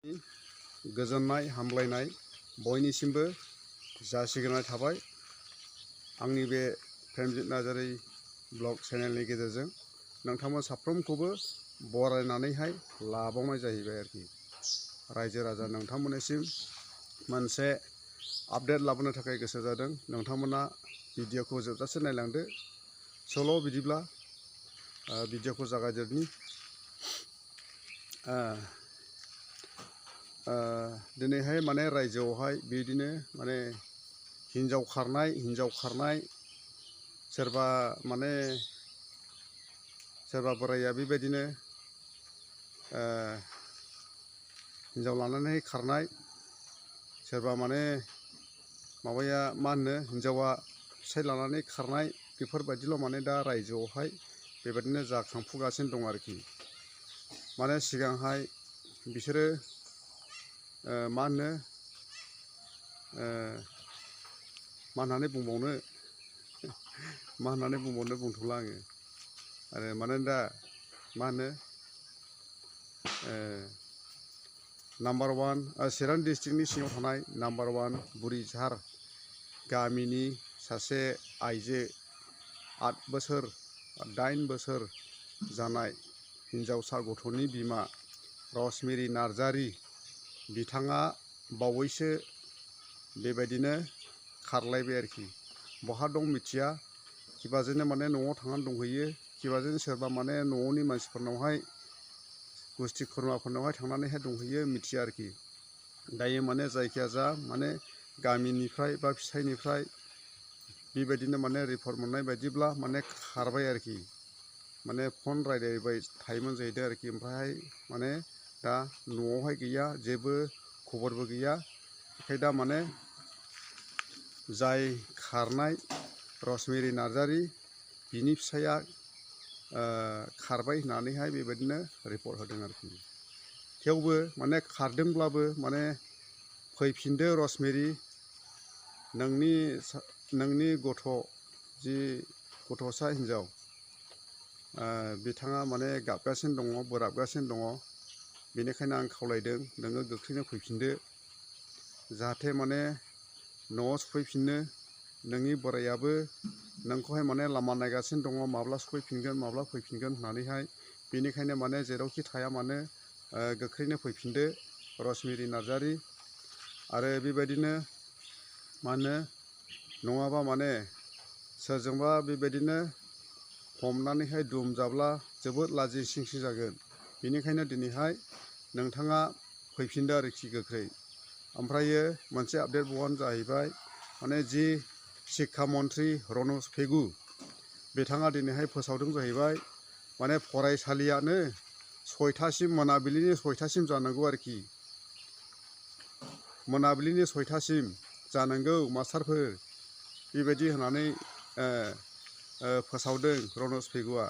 गोजोननाय हामलायनाय बयनिसिमबो जासिग्रोनाय थाबाय। आंनि बे प्रेमजित नार्जारी ब्लग चेनेलनि गेजेरजों नोंथांमोन साफ्रोमखौबो बरायनानैहाय लाबावनाय जाहैबाय आरोखि। रायजो राजा नोंथांमोननिसिम मोनसे आपडेट लाबोनो थाखाय गोसो जादों। नोंथांमोना भिडिअखौ जोबजासे नायलांदो। सल' बिदिब्ला भिडिअखौ जागायजेननि। दिनैहाय माने रायजोआवहाय बिदिनो माने हिन्जाव खारनाय सोरबा माने सोरबा बोराया बेबायदिनो हिन्जाव लानानै खारनाय, सोरबा माने माबाया मा होनो हिन्जावा फिसाइ लानानै खारनाय, बेफोरबायदिल' माने दा रायजोआवहाय बेबायदिनो जाखांफुगासिनो दं आरोखि। माने सिगांहाय बिसोरो मा होननानै बुंबावनो बुंथ'ला आङो। आरो मानो दा मा होनो नाम्बार 1 चिरां डिस्ट्रिक्टनि सिङाव थानाय नाम्बार 1 बुरिझार गामिनि सासे आइजो 8 बोसोर 8 बोसोर जानाय हिन्जावसा गथ'नि बिमा रसमेरि नार्जारी, बिथाङा बावैसो बेबायदिनो खारलायबाय आरोखि। बहा दं मिथिया, खिबाजैनो माने न'आव थांनानै दंहैयो, खिबाजैनो सोरबा माने न'नि मानसिफोरनावहाय गुस्थि खुरमाफोरनावहाय थांनानैहाय दंहैयो मिथिया आरोखि। दायो माने जायखिया जा माने गामिनिफ्राय बा फिसाइनिफ्राय बेबायदिनो माने रिपर्ट मोननाय बायदिब्ला माने खारबाय आरोखि। माने फन रायलायबाय थायोमोन जाहैदों आरोखि। ओमफ्राय माने दा न'आवहाय गैया, जेबो खबरबो गैया। ओमफ्राय दा माने जाय खारनाय रसमेरि नार्जारी, बिनि फिसाया खारबाय होननानैहाय बेबायदिनो रिपर्ट होदों आरोखि। थेवबो माने खारदोंब्लाबो माने फैफिनदो रसमेरि, नोंनि गथ' जि गथ'सा हिन्जाव, बिथाङा माने गाबगासिनो दङ, बोराबगासिनो दङ। बेनिखायनो आं खावलायदों नोङो गोख्रैनो फैफिनदो, जाहाथे माने न'आव सफैफिननो। नोंनि बोरायाबो नोंखौहाय माने लामा नायगासिनो दङ, माब्ला सफैफिनगोन माब्ला फैफिनगोन होननानैहाय। बेनिखायनो माने जेरावखि थाया मानो गोख्रैनो फैफिनदो रसमेरि नार्जारी। आरो बेबायदिनो मा होनो नङाबा माने सोरजोंबा बेबायदिनो हमनानैहाय दुम जाब्ला जोबोद लाजि सिंसि जागोन। बेनिखायनो दिनैहाय नोंथाङा फैफिनदो आरोखि गोख्रै। ओमफ्रायो मोनसे आपडेट बावनो जाहैबाय माने जि शिक्षा मन्त्रि रनज पेगु, बिथाङा दिनैहाय फोसावदों जाहैबाय माने फरायसालियानो 6टासिम, मोनाबिलिनि 6टासिम जानांगौ आरोखि। मोनाबिलिनि 6टासिम जानांगौ मास्टारफोर, बेबायदि होननानै फोसावदों रनज पेगुआ।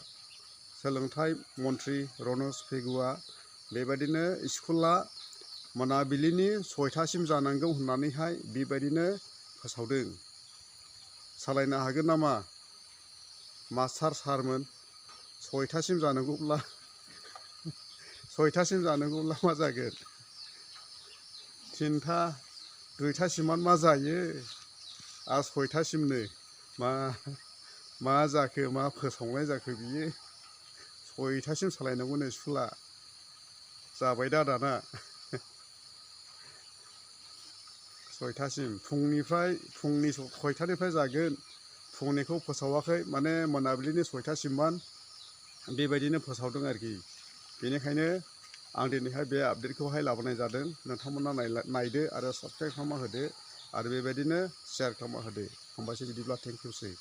सोलोंथाइ मन्त्रि रनज पेगुआ बेबायदिनो स्कुला मोनाबिलिनि 6टासिम जानांगौ होननानैहाय बेबायदिनो फोसावदों। सालायनो हागोन नामा मास्टार सारमोन? 6टासिम जानांगौब्ला 6टासिम जानांगौब्ला मा जागोन? 3टा 2टासिमानो मा जायो? आरो 6टासिमनो मा जाखो, मा फोसावनाय जाखो बियो? 6टासिम सालायनांगौनो स्कुला, जाबाय दा दाना। 6टासिम फुंनि 6टानिफ्राय जागोन। फुंनिखौ फोसावाखै, माने मोनाबिलिनि 6टासिममोन बेबायदिनो फोसावदों आरोखि। बेनिखायनो आं दिनैहाय बे आपडेटखौहाय लाबोनाय जादों। नोंथांमोना नायदो आरो साबस्क्राइब खालामना होदो आरो बेबायदिनो शेयार खालामना होदो। हामबायसै बिदिब्ला, थेंक इउसै।